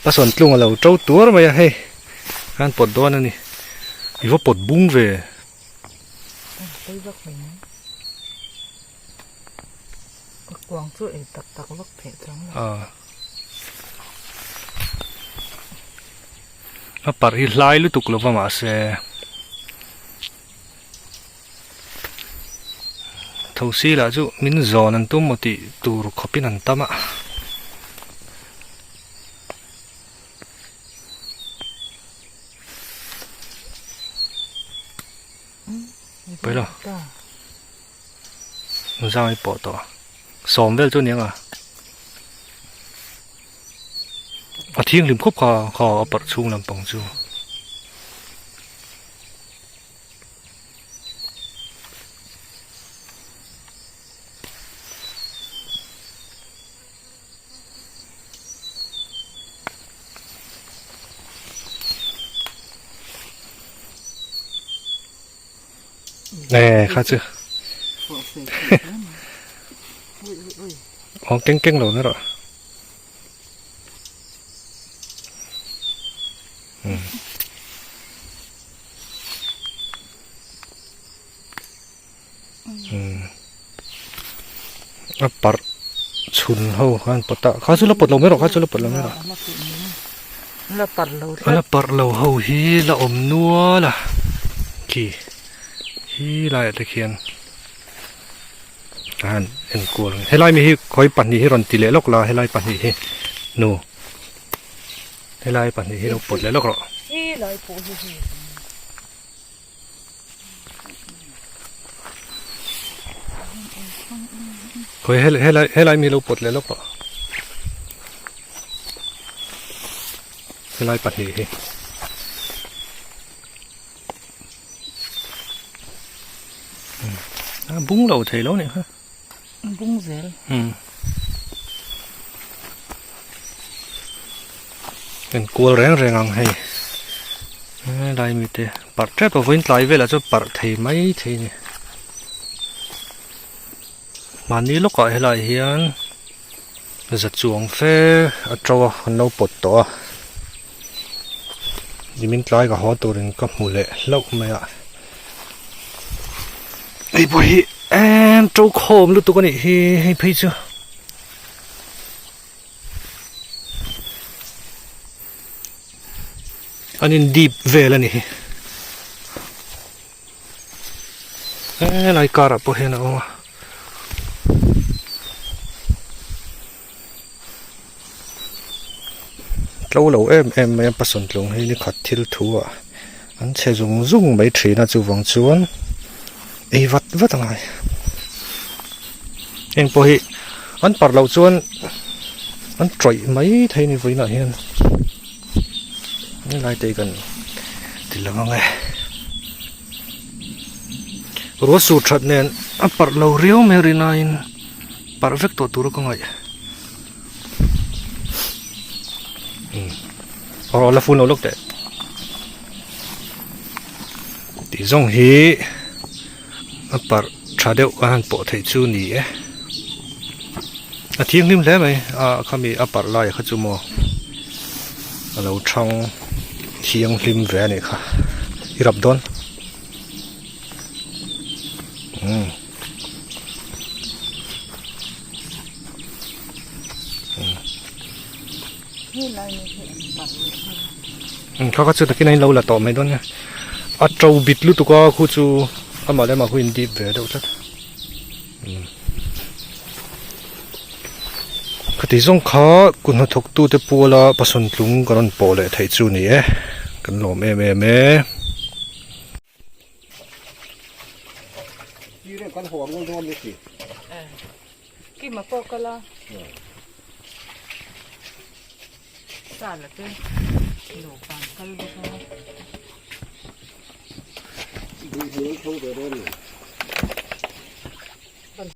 Pasawn tlung a lo to tuar mai a hei khan pawt dawn a ni i va pawt bung ve. A parh hi hlai lutuk lova mahse Thosi lah chu min zawn an tum maw tih tur khawpin an tam a. Pailo zang i pawh tawh sawm vel chu aniang a a thianghlim khawp kha kha a parh chhung lampang chu. Nè kha chu Ồ keng keng lo nữa rồi. A parh chhun ho khan pawt a kha chu la pawt lo mai rawh kha chu la pawt lo mai rawh la parh lo a la parh lo ho hi la awm nual a khi hi laiah te khian a han enkual helai mi hi khawi pahnih hi rawn ti leh lawk la helai pahnih hi nu. Helai pahnih hi lo pawt leh lawk rawh. Helai pawh hi hei. Khawi helai helai helai mi lo pawt leh lawk rawh. Helai pahnih hi. A bung lo thei lo nih kha. Bung zel. En kual reng reng ang hei. Helai mi te parh tep a vawiin tlai velah chuan parh thei mai thei a ni. Mahni lawkah helai hian za chuang fe a to a an lo pawt tawh a. Nimin tlai ka haw turin ka hmu leh hlauh mai a. Hei pawh hi em to khawm lutuk a nih hi hei phei chu. An in dip vel a ni hi. Helai karah pawh hian a awm a. Tlo lo em em mai a pasawn tlung hi ni khat thil thu ah an chhe zung zung mai thin a chuvang chuan ei vat vat a ngai. Heng pawh hi an parh loh chuan an tawih mai thei a ni vawiinah hian helai te hi kan ti lang ang e. Ruah sur that nen a parh lo riau mai rinaiin parh vek tawh tur a ka ngaih. Aw la fun lo lawk teh. Tih zawng hi a parh tha deuh a han pawh theih chu ni e. A thianghlim hle mai a khami a parh lai kha chu maw a lo thang thianghlim ve a nih kha i rap dawn umm kha kha chu takin a inlo la tawh mai dawn nia a to bit lutuk a khu chu amah leh amah khu a in dip ve deuh tlat. Khati zawng kha kut hnathawk tute puala pasawn tlung ka rawn pawh leh theih chu ni e kan lawm em em e.